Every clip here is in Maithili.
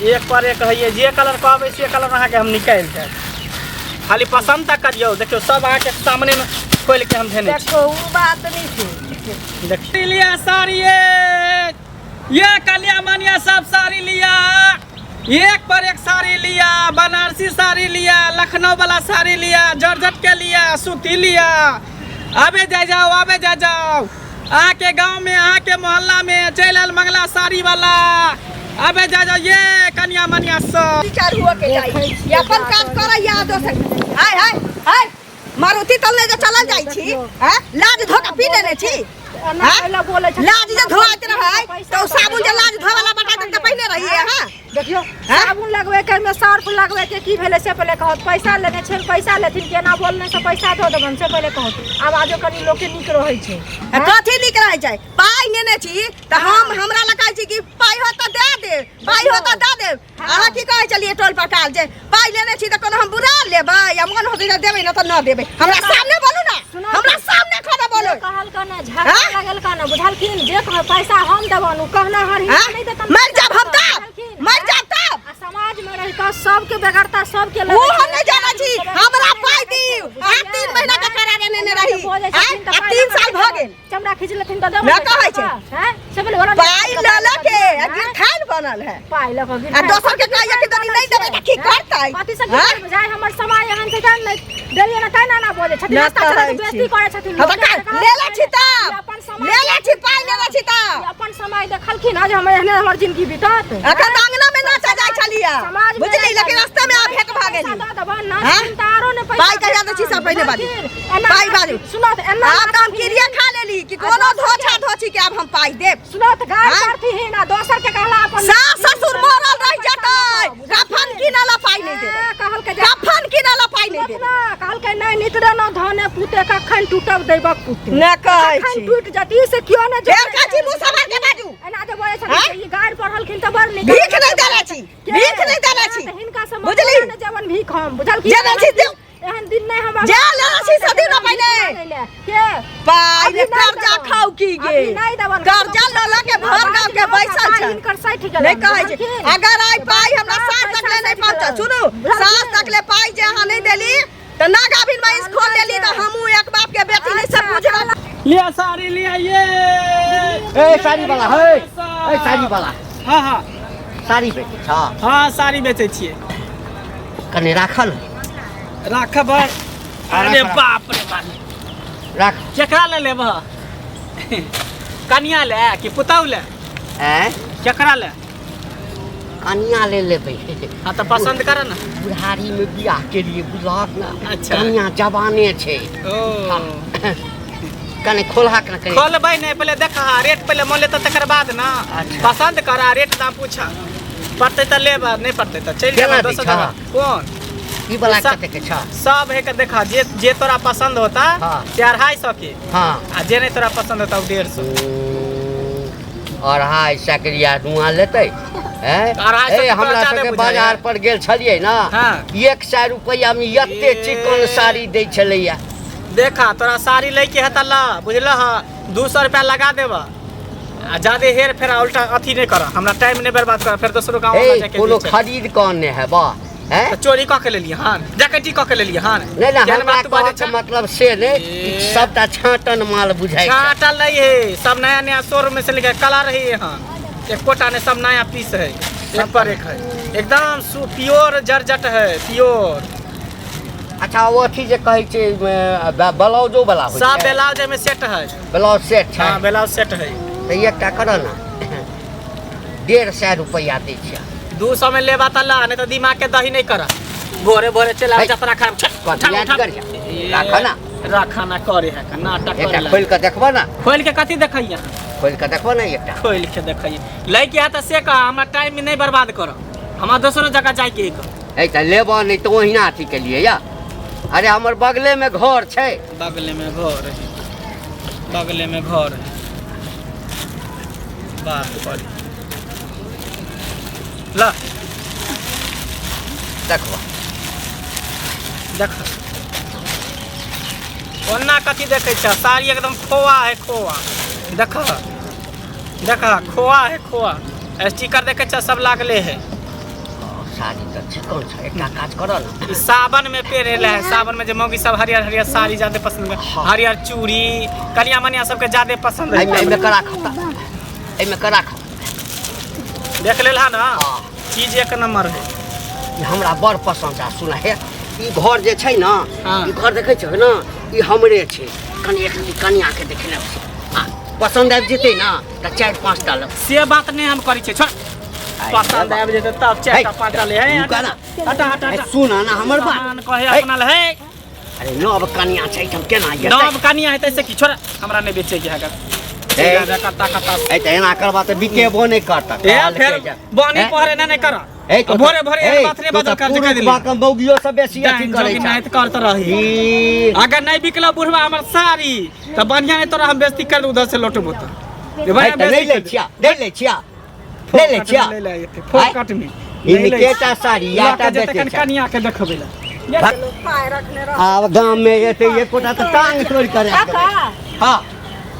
एक पर एक है जे कलर कहबै से कलर अहाँके हम निकालि देब खाली पसंद तक करियौ देखियौ सब अहाँके सामनेमे खोलि के हम धेने छी देखो उ बात नहीं छै देखियौ लिया साड़ी ये ये कलिया मनिया सब साड़ी लिया एक पर एक साड़ी लिया बनारसी साड़ी लिया लखनऊ वाला साड़ी लिया जॉर्जेट के लिया सूती लिया आबे जाय जाओ आबे जाय जाओ अहाँके गाँव में अहाँके मोहल्ला में चलि आयल मंगला साड़ी वाला आबे जाय जाओ ये कनिया मनिया सब विचार हुआ के जाई या अपन काज करे या दोसर हाय हाय हाय मारुति तलने जे चलल जाइ छी हैं लाज धोखा पी लेने छी एना हैं? पहिले बोलै छथिन। लाज जे धोआइत रहै पैसा तऽ ओ साबुन जे लाज धोवला बटा देल तऽ पहिने रहियै अहाँ देखियौ हैं? साबुन लगबै के मे सर्फ लगबै के की भेलै से पहिले कहत पैसा लेने छै पैसा लेथिन केना बोलने से पैसा दऽ देबनि से पहिले कहत आवाजो कनि लोकके नीक रहै छै आ कथी नीक रहै छै पाइ नेने छी तऽ हम हमरा लग कहै छी कि पाइ हो तऽ दए दे पाइ हो तऽ दए देब अहाँ की कहै छलियै टोल पर काल जे पाइ लेने छी तऽ कोनो हम बुरा लेबै आ मन होतै तऽ देबै ना तऽ न देबै हमरा सामने बोलू ना सुनू। हमरा सामने खड़ा बोलू कहल कने झगड़ा हैं? लगल कने बुझलखिन जे कह पैसा हम देबन उ कहना हर हैं? नहीं देतन मर जाब हम तब बुझलखिन? मर जाब तब आ समाज में रह कऽ सबके बेगरता सबके ओ हम नहीं जानै छी हमरा पाइ दियौ अहाँ 3 महीना के करारे नेने रही हैं? आ 3 साल भऽ गेल चमड़ा खींच लेथिन तऽ ना कहै छै। हैं से बोले ओरा पाइ लऽ लऽ के आ गिरथान बनल है पाइ लऽ कऽ आ दोसर के कहैया कि दनी नहि देबै तऽ की करतै कथी से हैं? की जाय हमर समय एहन छै तैं नहि देलियै ने तैं ना बजै छथिन ना रास्ता चलैत कहै छी। बेइज्जती करै छथिन हँ तऽ लोक। का- लेले छी ई तब अपन समय लेले छी पाइ लेले छी ई तब अपन समय देखलखिन हँ जे हमर एहने हमर जिंदगी बीतत अखन तऽ अंगना में नाचा जाइ छलियै समाज में बुझली लेकिन रास्ते में आब भेंट भऽ गेली पैसा दऽ देबनि, ना हैं? देथिन तऽ आरो ने पैसा पाइ कहिया दै छी से पहिने बाजू। बुझलखिन? एना पाइ बाजू। सुनऽ तऽ एना आब तऽ हम क्रिया खा लेली कि कोनो धोछा धोछी के आब हम पाइ देब सुनऽ तऽ गारि हैं? करथिन आ दोसर के कहला अपन सास ससुर मरल रहि जेतै कफन किनऽ ला पाइ नहि देबै हैं, कहलकै जे कफन किनऽ ला पाइ नहि देबै ना कहलकै नहि नितरे न धने पुते कखन टूटब दैबक पुते नहि कहै कखन छी टूटि जती से कियो ने फेर कहै छी मुँह सम्हार के बाजू एना जे बजै हैं? छथिन ई गारि पढ़लखिन तऽ बड़ नीक भीख नहि देने छी के? भीख नहि देने छी तऽ हिनका से बुझली? ने जेबन भीख हम बुझलखिन जेने छी देव। एहन दिन नहि हमरा जे लेने छी से दियौ ने पहिने। के पाइ अभी ने नहि कर्जा देबन। खाउ की गे अभी नहि देबन। कर्जा लऽ लऽ के भर गाँव के बैसल छै हिनकर सठि गेलनि नहि कहै छै बुझलखिन? अगर आइ पाइ हमरा साँझ तक ले नहि पहुँचल सुनू साँझ तक ले पाइ जे अहाँ नहि देली तऽ ना गाभिन महींस खोल देली तऽ हमहूँ एक बाप के बेटी नहि से बुझल लिया साड़ी लिया ये ए साड़ी वाला हे ए साड़ी वाला हाँ हाँ साड़ी बेचै छ हाँ साड़ी बेचै छियै कने राखल राखब अरे बाप रे बाप राख केकरा ले लेबह कनिया ले कि पुतहु ले आँय केकरा ले कनिया ले लेबै हाँ तऽ पसंद कर ना बुढ़ारी में बियाह के लिए बुझलक ना अच्छा। कनिया जवाने छै ओ कने खोलहक ना कने खोलबै नहि पहिले देखा रेट पहिले मोन लेतऽ तकर बाद ना अच्छा। पसंद कर आ रेट दाम पूछा पड़तै तऽ लेब आ नहि पड़तै तऽ चलि केना जेबै दै दोसर छह? जगह कोन ई वाला सब- कते के छ सब है के देखा जे जे तोरा पसंद होता हाँ। से 250 के हाँ आ जे नहीं तोरा पसंद होता वो 150 250 के रिया नुआ लेतै हैं? 250 ए के हमरा तोरा सबके जादे बाजार पर गेल छलियै ना हाँ। 100 रुपैआ में एते ए। चिकन साड़ी दै छलैया देखा तोरा साड़ी लै के है तऽ ला बुझलह 200 रुपया लगा देबह आ जादे हेर फेर उल्टा अथी नहीं कर हमरा टाइम नहीं बर्बाद कर फेर दोसरो गाँव ए जाके कोनो बेचै। खरीद कऽ ने है बा हैं तऽ चोरी कऽ के लेलियै हन डकैती कऽ के लेलियै हन नहीं ना केहन हमरा बात तू बाजै कहऽ के छह? मतलब से नहीं ए। ई सबटा छाँटन माल बुझाइ छै छाटल नहीं है सब नया नया शोरूम में से लेके कलर है यहाँ एकोटा नहीं सब नया पीस है एक पर एक है एकदम प्योर जर्जट है प्योर अच्छा ओ अथी जे कहै छै ब्लाउजो वाला होइ सब छै ब्लाउज में सेट है ब्लाउज सेट छै हाँ ब्लाउज सेट है तऽ एकटा करऽ ने 150 रुपैआ दै छियै 200 में लेबा त ला नहीं तो दिमाग के दही नहीं कर भोरे भोरे चला है। जतरा खराब छट कथी उठा, याद उठा। करिया? राखऽ ना। राखऽ ना करे है नाटक एकटा करे खोलि कऽ देखबऽ ने खोल के कथी देखैया खोलि कऽ देखबऽ ने एकटा खोल के देखैया लै के है त से कह हमरा टाइम नहीं बर्बाद कर हमरा दोसरो जगह जाय के है है तऽ लेबऽ नहि तऽ ओहिना अथी केलियै या अरे हमर बगलेमे घर छै बगले में घर है बगले में घर है बात पर ला देखबऽ देख ओना कथी देखै छ साड़ी एकदम खोआ है खोआ देख देख खोआ है खोआ स्टिकर देखै छ सब लागले है साड़ी तऽ चिकन छै, एकटा काज करऽ ने। ई सावन में पेरे ले है, सावन में जे मौगी सब हरियर हरियर साड़ी ज्यादा पसंद कर, हरियर चूड़ी कनिया मनिया सबके ज्यादा पसंद है। एहिमे एहिमे कऽ राखब तऽ, एहिमे कऽ राखब। देख लेल हा ना? हाँ। चीज एक नंबर है। ई हमरा बड़ पसन्द छै। सुन हे, ई घर जे छै ने, हाँ। ई घर देखै छौ ने, ई हमरे छै। कनि एक कनियाके देखेने छै आ पसन्द आबि जेतै ने तऽ चारि पाँच टा लेबै। से बात नहि हम करै छियै, छोड़। पसंद आबि जेतै तब चारि टा पाँच टा ले। हे, रुका ना। हटा हटा ए, हटा। सुन ना हमर बात। सामान कहे हे। अपना ले हे। अरे नव कनिया छै, एहिठाम केना जेतै? नव कनिया हेतै से की? छोड़, हमरा नहि बेचै के है। हे। कत्ता कत्ता। ए, तऽ एना करबा तऽ बिकेबो नहि करतऽ। ए कहलकै फेर जे- बानी हे? पहरे नहि कर। ए, तो भोरे भोरे ए, एहन बात नहि तो बाजल तऽ कर जे कहि पुरुख देली। बाकम मौगियो सब बेसी अथी डाइन करै जोगिन छै। नाहित करत रही। ई, अगर नहीं बिकला बुढ़वा हमर साड़ी तऽ बढ़िया नहीं तोरा हम बेइज्जती कर उधर से लौटबो तऽ। ए, तऽ नहि लै छिया, नहि लै छिया, नहि लै छिया। ले ले एते फोकट में। ई निकेटा साड़ी याटा बेचै छै। कनिया के देखबै ला। पाय रखने रह। आब गाम में एते एकोटा तऽ टांग तोड़ि कऽ राखि देबै। काका हँ।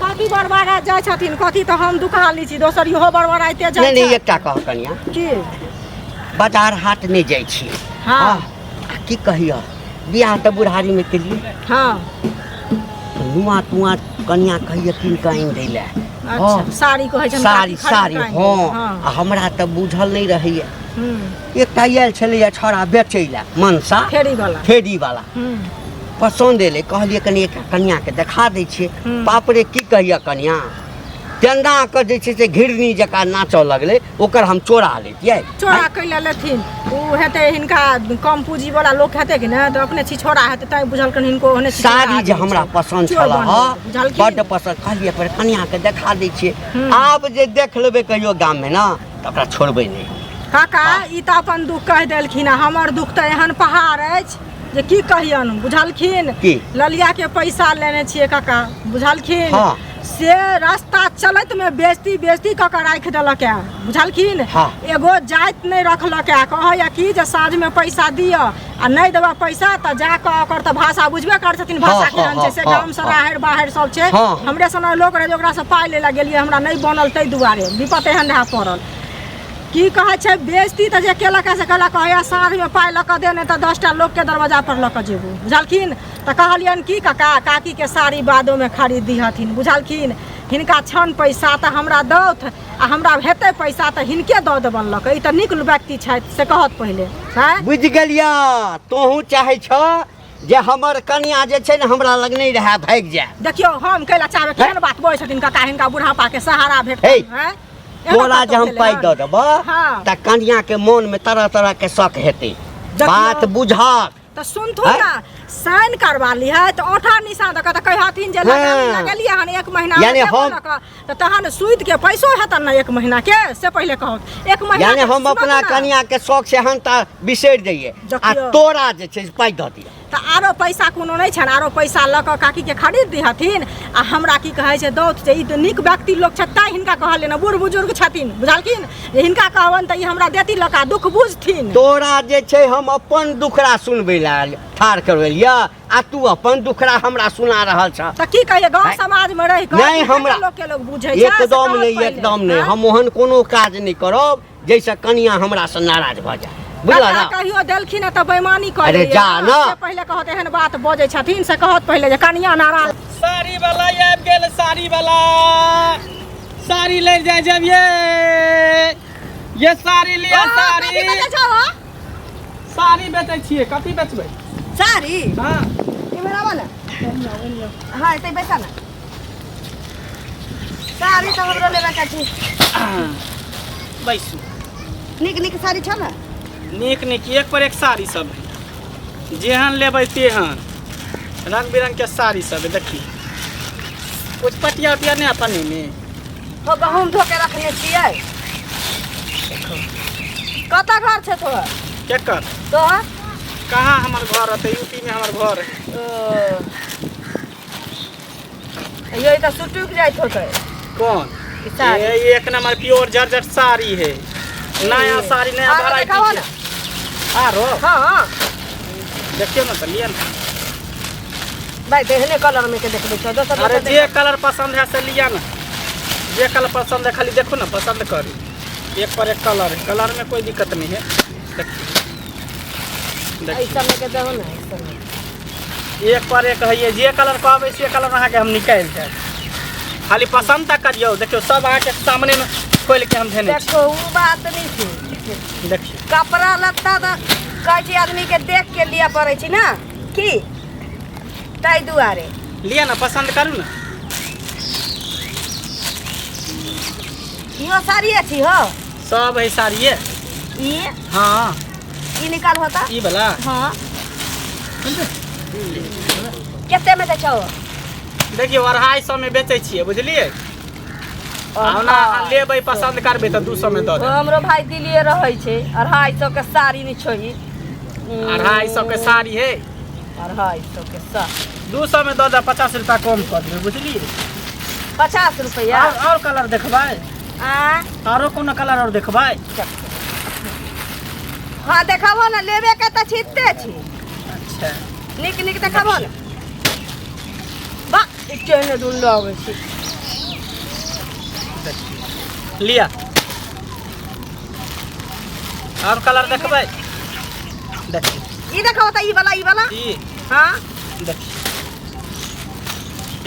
कथी बड़बड़ा जाइ छथिन? कथी तऽ हम दुखाली छी, दोसर इहो बड़बड़ाइते नहि जाइ नहि छै। एकटा कह कनिया। की? बाजार हाट नहि जाइ छी। हाँ। आ की कहियऽ, बियाह तऽ बुढ़ारीमे केलियै। हाँ। नुआ तुआ कनिया कहिए कीन कऽ आनि दै लए। अच्छा, साड़ी कहै छनि साड़ी काकी खरीद साड़ी कऽ आनि हँ। दे। हाँ। आ हमरा तऽ बुझल नहि रहैए। हम्म। एकटा आयल छलैए छौड़ा बेचै लए मनसा फेरी वाला। फेरी वाला। हम्म। पसन्द एलै, कहलियै कनि एकटा कनियाके देखा दै छियै। हम्म। बाप रे, की कहिए कनिया, तेना कऽ जे छै से घिरनी जकाँ नाचऽ लगलै, ओकर हम चोरा लैतियै। चोरा कैला लेथिन? ओ हेतै हिनका कम पूंजी वाला लोक हेतै कि ने, तऽ अपने छिछोरा हेतै तैं बुझलखिन हिनको ओहने छिछोरा साड़ी जे आदमी हमरा छै। पसन्द चोर छल बनल, हँ, बुझलखिन? बड्ड पसन्द। कहलियै पर कनियाके देखा दै छियै। हम्म। आब जे देख लेबै कहियो गाममे ने तऽ ओकरा छोड़बै नहि। काका, ई तऽ अपन दुख कहि देलखिन आ हमर दुख तऽ एहन पहाड़ अछि जे की कहियन, बुझलखिन? की? ललिया के पैसा लेने छियै काका, बुझलखिन? हाँ। से रास्ता चलैत में बेइज्जती बेइज्जती कऽ के राखि देलक है, बुझलखिन? हाँ। एगो जाति नहि रखलक है। कहैया कि जे साँझ में पैसा दिअ आ नहि देबऽ पैसा तऽ जाकऽ ओकर तऽ भाषा बुझबे करै छथिन, भाषा हाँ, केहन छै से। हाँ, गामसँ हाँ। राहरि बाहरि सब छै। हाँ। हमरे सन लोक रहै जे ओकरासँ पाइ लै लए गेलियै, हमरा नहि बनल, ताहि दुआरे विपत एहन रहए पड़ल। की कहै छै, बेइज्जती तऽ जे केलक से कहलक, कहैया साँझमे पाइ लऽ कऽ दे, नहि तऽ 10टा लोकके दरवाजा पर लऽ कऽ जेबो, बुझलखिन? तऽ कहलियनि की काका, काकीके साड़ी बादोमे खरीद दिहथिन, बुझलखिन? हिनका छनि पैसा तऽ हमरा दौथ आ हमरा हेतै पैसा तऽ हिनके दऽ देबनि लऽ कऽ। ई तऽ नीक व्यक्ति छथि, से कहत पहिले आँय। बुझि गेलियऽ, तोहूँ चाहै छह जे हमर कनिया जे छै ने हमरा लग नहि रहए, भागि जाय। देखियौ, हम कैला चाहबै? केहन बात बजै छथिन काका, हिनका बुढ़ापाके सहारा हे, भेटतनि आँय? एहन तोरा जे कतौ हम भेलै पाइ हन? दऽ देबऽ हाँ। तऽ कनिया के मोन में तरह तरह के शक हेतै। देखियौ। बात बुझक। तऽ सुनथुन आँय? ने, साइन करवा लिहे तऽ औंठा निशान दऽ कऽ तऽ कहथिन जे हाँ। लगेलियै हन एक महीना यानी देबो हम- लऽ कऽ, तऽ तहन सूद के पैसो हेतन ने एक महीना के, से पहिले कहत एक महीना यानी के हम सुनत अपना ने। कनिया के शौक से हन बिसरि जइए आ देखियौ। तोरा जे छै से पाइ दऽ दिअ। तऽ आरो पैसा कोनो नहि छनि, आरो पैसा लऽ कऽ काकीके खरीद दिहथिन आ हमरा की कहै छै दौत छै। ई तऽ नीक व्यक्ति लोक छथि तैँ हिनका कहलियनि हँ, बूढ़ बुजुर्ग छथिन, बुझलखिन? जे हिनका कहबनि तऽ ई हमरा देती लऽ कऽ आ दुःख बुझथिन। तोरा जे छै हम अपन दुखड़ा सुनबै लए ठाढ़ करबेलियऽ आ तू अपन दुखड़ा हमरा सुना रहल छह। तऽ की कहियै, गाँव नहि। समाजमे रहि कऽ नहि, कतेक हमरा- लोकके लोक बुझै छै से एकदम कहत नहि। पहिले, एकदम नहि। आँय? हम ओहन कोनो काज नहि करब जाहिसँ कनिया हमरासँ नाराज भऽ जाय, बुझल काका ने? कहियो देलखिन तऽ बेईमानी कऽ अरे लैए जा ना। से पहिले कहत, एहन बात बजै छथिन से कहत पहिले जे कनिया नाराज। साड़ी वाला आबि गेल, साड़ी वाला, साड़ी ले जाय जब ये साड़ी लिअ। ओ, साड़ी। कथी बेचै छहो हो? साड़ी बेचै छियै, कथी बेचबै? साड़ी। हाँ। इम्हर आबऽ ने। हाँ, एतै बैसा ने। साड़ी तऽ हमरो लेबे के छै। बैसू। नीक नीक साड़ी छौ ने? नीक नीक एक पर एक साड़ी सब है, जेहन लेबै तेहन रंग बिरंग के साड़ी सब है। देखी, कुछ पटिया उटिया नहीं अपन में? हो, गहूँम धो के रखने छियै। कतऽ घर छै तोहर? केकर? तोहर। कहाँ हमर घर रहतै? यूपी में हमर घर है। ओ, ये तऽ सुटुक जाइत होतै। कौन? ई साड़ी। ये एक नंबर प्योर जर्जर साड़ी है, नया साड़ी, नया आरो वैरायटी देखाबऽ के। ने। आरो? हाँ। देखियौ ने तऽ लिअ ने। भाइ, तेहने कलर में के देखबै छौ दोसर? अरे दोसर। जे कलर पसंद है से लिअ ना, जे कलर पसंद है खाली देखो ना, पसंद करू। एक पर एक कलर है, कलर में कोई दिक्कत नहीं है। देखियौ। एहि सबमे के दहो ने, एहि सबमे। एक पर एक हइए, जे कलर कहबै से कलर अहाँके हम निकालि देब, खाली पसन्द तऽ करियौ। देखियौ, सब अहाँके सामनेमे खोलि के हम धेने छी। देखो, उ बात नहीं छै। देखियौ। कपड़ा लत्ता तऽ कहै छै आदमीके देख के लिअ पड़ै छै ने की, ताहि दुआरे। लिअ ने, पसन्द करू ने। इहो साड़ी छी हो? सब है साड़िए। ई? हाँ। ई निकाल होता। ई वाला? हाँ। कते में दै छौ? देखियौ, 250 में बेचै छियै, बुझलियै? आ ओना अहाँ लेबै, पसन्द करबै तऽ 200 में दऽ देब। हमरो भाई दिल्लीए रहै छै, 250 के साड़ी नहि छोही। 250 के साड़ी है। 250 के साड़ी। 200 में दऽ देब, 50 रुपया कम कऽ देबै, बुझलियै? 50 रुपया। और कलर देखबै? आ आरो कोनो कलर और देखबै? हाँ, देखाबो ने, लेबे के तऽ छिते छी। अच्छा। नीक नीक देखाबो ने। वाह, केहने दुन लगै छै। लिअ, और कलर देखबै? देखियौ। ई देखाबो तऽ, ई वाला, ई वाला। ई? हाँ। देखियौ,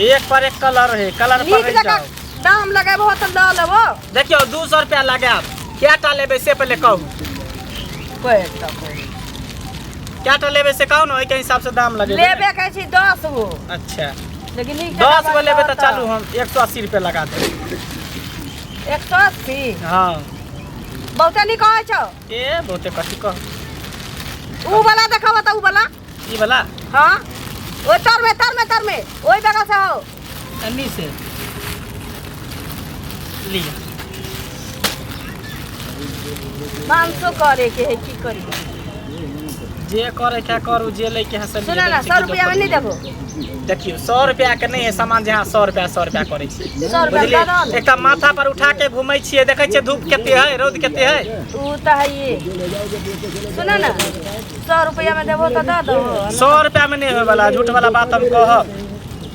एक पर एक कलर है, कलर पर नीक रहि जकाँ जाउ। दाम लगेबो तऽ लऽ लेबो। देखियौ, 200 रुपया लगायब। कएटा लेबै से पहिले कहू। कएटा कहू? कएटा लेबै से कहू ने, ओहिके हिसाब से दाम लगेबै। लेबे कहै छी 10 गो। अच्छा। लेकिन नीक 10 गो लेबै तऽ चलू, हम 180 रुपया लगा देबै। 180? हाँ। बहुते नीक कहै छौ। ए, बहुते कथी कहू? ऊ वाला देखाबो तऽ, ऊ वाला। ई वाला? हाँ, ओहि तरमे, तरमे, तरमे, ओहि बगल से हो। एन्नी से लिअ। मांसो करे के है, की करी? जे करे के करू, जे लै के है से लिअ। सुन ना, 100 रुपया में नहीं देबो। देखियौ, 100 रुपया के नहीं है सामान जे अहाँ 100 रुपया 100 रुपया करै छी। 100 रुपया बुझलियै? दऽ दहो ने। एकटा माथा पर उठा के घूमै छियै, देखै छियै धूप कते है, रौद कते है। ऊ तऽ है। सुन ना, 100 रुपया में देबो तऽ दऽ दहो। 100 रुपया में नहीं होय वाला, झूठ वाला बात हम कहब,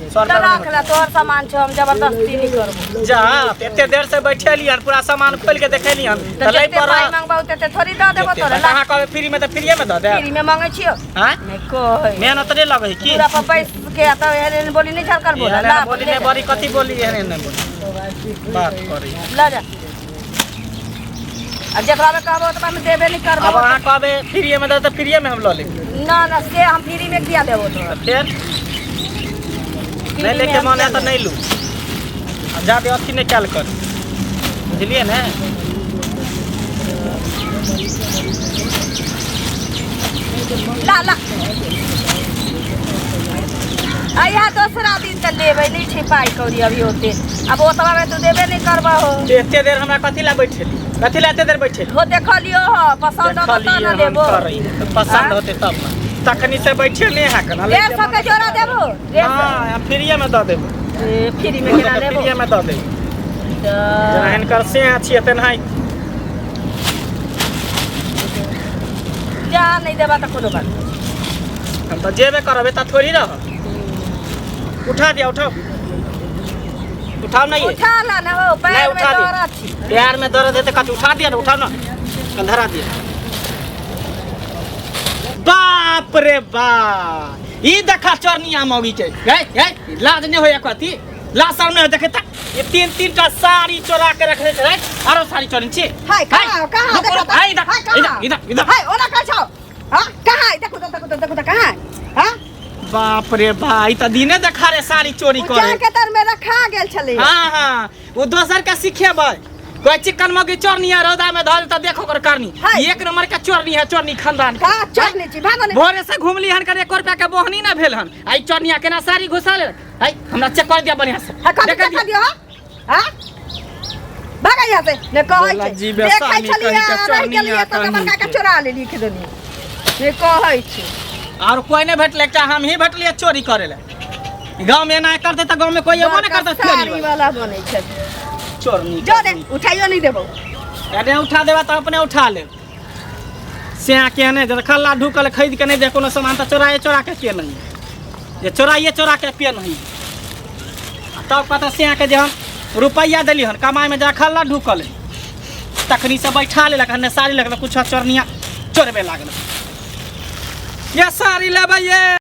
100 तऽ रुपया में राख ले, तोहर सामान छौ, हम जबरदस्ती नहीं करबो। जा, एते देर से बैठेली हन, पूरा सामान खोल के देखेली हन तऽ तऽ लै जते पर पाइ मांगबौ तते थोड़ी दऽ देबो तोरा। अहाँ कहबै फ्री में तऽ फ्रीए में दऽ देब। फ्री में मांगै छियौ? आँय? नहि कहै। मेहनत नहि लगै है की? पूरा पर बैस के तऽ एहन एहन बोली नहि झरकर बोला। एहन एहन बोली नहि, बड़ी कथी बोली, एहन एहन नहि बोली, बात करी। लऽ जा, आ जकरा में कहबो ओतबा में देबे नहीं करबो। अब अहाँ कहबै फ्रीए में दऽ तऽ फ्रीए में हम लऽ लेब। ना ना, से हम फ्री में किया देबो तोरा? तऽ फेर नहि लेके मन है तऽ नहि लू, आ जादे अथी नहि कयल कर, बुझलियै ने? ला ला, अइहा दोसरा दिन तऽ लेबै। नहि छै पाइ कौड़ी अभी ओते, आब ओतबा में तू देबे नहीं करबहो। तऽ एते देर हमरा कथी लए बैठेली? कथी लए एते देर बैठेली? हो, देखलियो हो, पसंद होतो तऽ देखलियै ने हम लेबो। करै तऽ पसंद आँय? होतै तब ने, तखनी से बैठे नहि है केना। 150 के जोड़ा देबो, 150। हाँ, हम फ्रीए में दऽ देबै। ए, फ्री में केना लेबो? फ्रीए में दऽ देबै, जेना हिनकर से छियै तेनाही। जा, नहीं देबा तऽ कोनो बात नहीं। हम तऽ जेबे करब, एतऽ थोड़ी रहब। उठा दिया, उठाओ, उठाओ ना ये। उठा ला ना हो, नहीं, पैर में उठा दिया। दर्द छी। पैर में दर्द है तऽ कथी? उठा दिया ना, उठाओ ना, कंधरा दिया। बाप रे बाप, ई देखा चोरनिया मौगी के। गए गए, लाज नहीं होया कथी? लाज शर्म नहीं होय? देखे त ये तीन तीन टा साड़ी चोरा के रखने छै रे। आरो साड़ी चोरने छी? हाय, कहाँ कहाँ? रुक, देखो रुक, तऽ। हाय, इधर हाय, कहाँ? इधर इधर इधर। हाय, ओना कहाँ छौ? हाँ, कहाँ है? देखो तऽ, देखो तऽ, देखो तऽ, कहाँ है? हाँ। बाप रे बा, ई त दिने देखा रे साड़ी चोरी उ करे। जाके तर में रखा गेल छलै। हाँ हाँ, वो दोसर के सिखेबै, कोई चिकन मगी चोरनी है, रौदा में धऽ देता, देखो ओकर करनी। हाय। एक नंबर के चोरनी है, चोरनी खानदान के। कहाँ चोरनी छी? भागो ने। भोरे से घुमली हन कर, 1 रुपया के बोहनी ना भेल हन। आई चोरनिया केना साड़ी घुसा ले आई, हमरा चेक कर दिया बढ़िया से। हाँ, कथी? देखा देखा दियो। हाँ हाँ, भागा यहाँ से ने कहै बोला छै। जी देखै बेसामी छलियै कहीं के रहि चोरनी गेलियै आ तऽ कहीं बड़का के के। चोरा लेली के देली ने कहै छै। और कोई नहीं भेटले, एकटा हम ही भेटलियै चोरी करे ले। गाँव में एना करते तऽ गाँव में कोई एबो नहीं बड़का करते चोरी साड़ी वाला। वाला बनै छै। चोरनी। जो ने, उठाइयो नहीं देबो। अरे उठा देबा तऽ अपने उठा लेब। से के नहि जे खल्ला ढुकल खरीद के नहि दे कोनो सामान तऽ चोराए चोरा के के नहीं जे चोराइए चोरा के पे नहीं। तब पता से के जे हम रुपैआ देली हन कमाई में, जरा खल्ला ढुकल तखनी से बैठा लेलक हन, साड़ी लग कुछ चोरनिया। चोरबे लागल। ये साड़ी लेबै ये।